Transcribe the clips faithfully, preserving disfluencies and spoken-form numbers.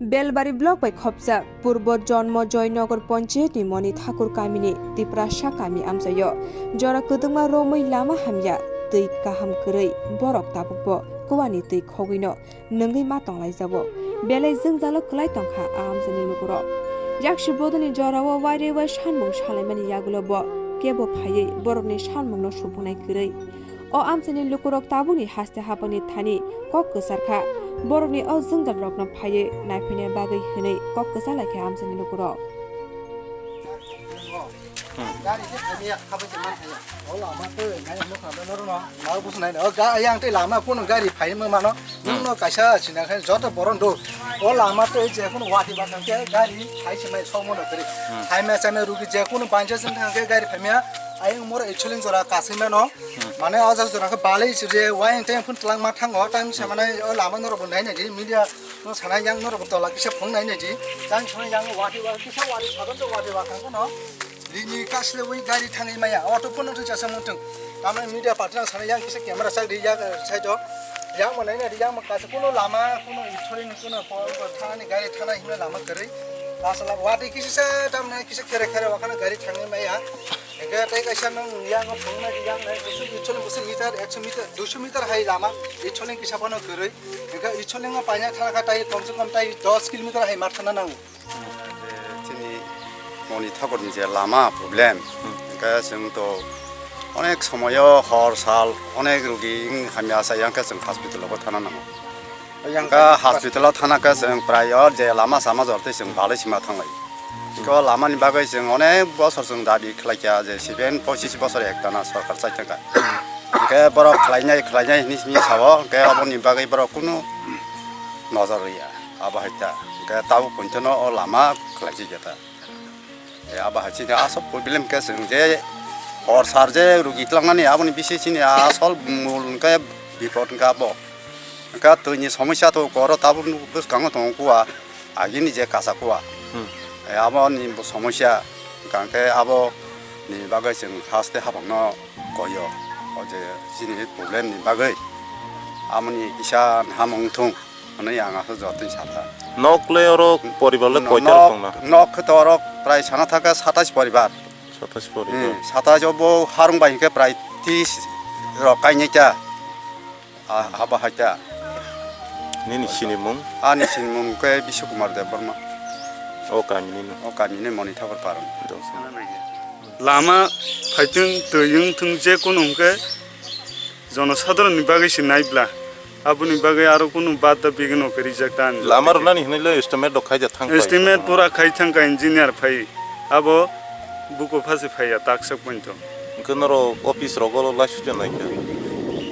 Belbari block bai khopjak Purbo Jonmo Joynagar Panchayat ni Moni Thakur kamini Tiprasa kami amchaio jora kwdwkma romwi lama hamya, twi kaham kwrwi, borok tabukbo kuani twi khogwino nwngwi ma tonglaijao. Belai jwngjalo kwlai tongkha a amchaini lukurok. Yaksi bodoni jorao wairwi wai sanmung salaimani yagulo bo kebo phaiwi borokni sanmungno supunai kwrwi. O amchaini lukurok tabukni haste hapangni thani kok kwcharkha. Borokni o jwngjalrokno phaiwi naiphaina bagwi hwnwi kok kwchalaikha amchaini lukurok. Gari se thangya, habo se man thangya. O lama twi nai mo kha da noro no. Nai busu nai. O ga yang tei lama kuno gari phai ma mano. Nwng no kaisa sina khe joto boron do. O lama twi je kuno wati ba thang khe gari phai se mai somo no kri. Phai ma chana rugi je kuno banja sim thang khe gari phai ma. Ayang mor actually jora kasima no. Mane o jak jora khe balai je wai tei phun tlang ma thango. Tang se mane o lama noro bo nai nai di media. No sana yang norok tola kisa phung nai nai di. Tang sana yang wati wa kisa wati sadon to wati wa kang no. Rini kasle wi gari thangwi maya. Auto phone no jasa mutong. Tamai media party nang sana yang kisa camera sak di ya sai do. Yang mo nai nai di yang mo kasa kuno lama kuno ithori ni kuno pol ko thani gari thana himna lama kari. Asala wati kisa sa tamna kisa kere kere wa kana gari thangwi maya. Enke tai kaisa nang yang phung nai di yang nai kusu ithori kusu meter ekso meter duiso meter hai lama ithori kisa phano kari. Enke icholeng o paina thana kha tai kom se kom tai dos kilometer hai ma thana nango. Chini Moni Thakur ni je lama problem. Enke chwng to onek somoyo hor sal onek rugi wng hamya sa yang khe chwng hospital o bo thana nango. Enke hospital o thana khe chwng prai o je lama sama jor tei chwng balai sima thanglai. Ko lama ni bagwi chwng onek bosor chwng dabi khlai kha je seven pochis bosor ek tana sorkar chai thangkha. Hwnkhe borok khlainai, khlainai hinwi simi sao, hwnkhe aboni bagwi borok kunu nojor rwya, abo hai ta. Hwnkhe tabuk ponthono o lama khlaijak ya ta. E, abo hai chini asol problem khe chwng je hor sar je rugi tlangnani aboni bisi chini asol mul hwnkhe bipot hwnkhe abo. Hwnkhe twini somosya to koro tabuk bwskango tongo kua. Agini je kasa kua, hmm, e, abo ni bo somosya, hwnkhe abo ni bagwi chwng haste hapang no koyo, o je chini problem ni bagwi, amo ni kisa hamung thung hwnwi ang aswk joto ni sakha. Nok le oro poribar le no-, koita nok, tongna? Nok khe to oro prai sana thaka satais poribar. Satais poribar. Hmm, satais o bo harung bai hwnkhe prai tris rok kainwi ta. Ah, abo hai ta. Nini sinimung? Ani sinimung khe Biswa Kumar Debbarma. O kami ni no? O kami ni Moni Thakur Param. Dongsa. Lama phaitwng, twi wng thwng, je kunu hwnkhe jonosadharon ni bagwi se naibla. Aboni bagwi aro kunu bada bigini hwnkhe rijak ta ani. Lama rwnani hwnwi le estimate rok khaijak thang pai. Estimate pura khai thangkha engineer phai. Abo buko phasi phaiya taksa pointo. Hwnkhe norok office rogo laisukya naikha?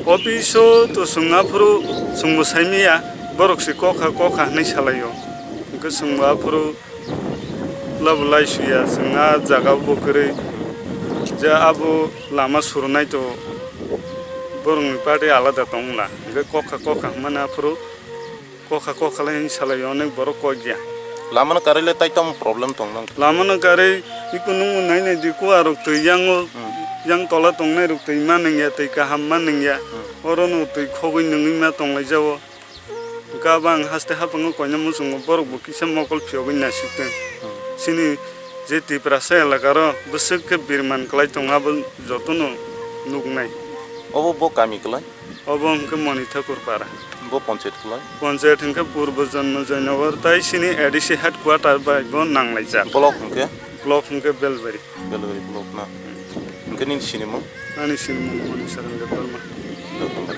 Office o to chwng aphuru chwngbo saimanya, borok se kokha kokha hwnwi salaio. Hwnkhe chwngbo aphuru labo laisuya, chwng a jaga bo kwrwi je abo lama surunai to borokni party alada tongla. Hwnkhe kokha kokha hwnmani aphuru Kokha kokha lai salai onek borok kok ya. Lama no karwi le tai tamo problem tong nang. Lama no karwi iko nung nai nai di kuwa rok twi yang o, hmm, yang tola tong nai rok twi ma nang ya, twi kaham ma nang ya. Hmm. Oro no twi khogwi nungwi ma tong lai jao. Hwnkhe abo ang haste hapang o koina muchungo borok bo kisa mokol phiyogwi naisik tong. Hmm. Chini je Tiprasa elaka ro bwswk khe birman kwlai tong abo joto no nuk nai. Obo bo kami kwlai? Obo hwnkhe Moni Thakur para. Bo panchayat kwlai? Panchayat hwnkhe Purbo Jonmo Joynagar tai chini A D C headquarter bai bo nanglaijak. Block hwnkhe? Block hwnkhe Belbari. Belbari block na. Hwnkhe nini sinimung? Ani sinimung Moni Saran Debbarma. Debbarma.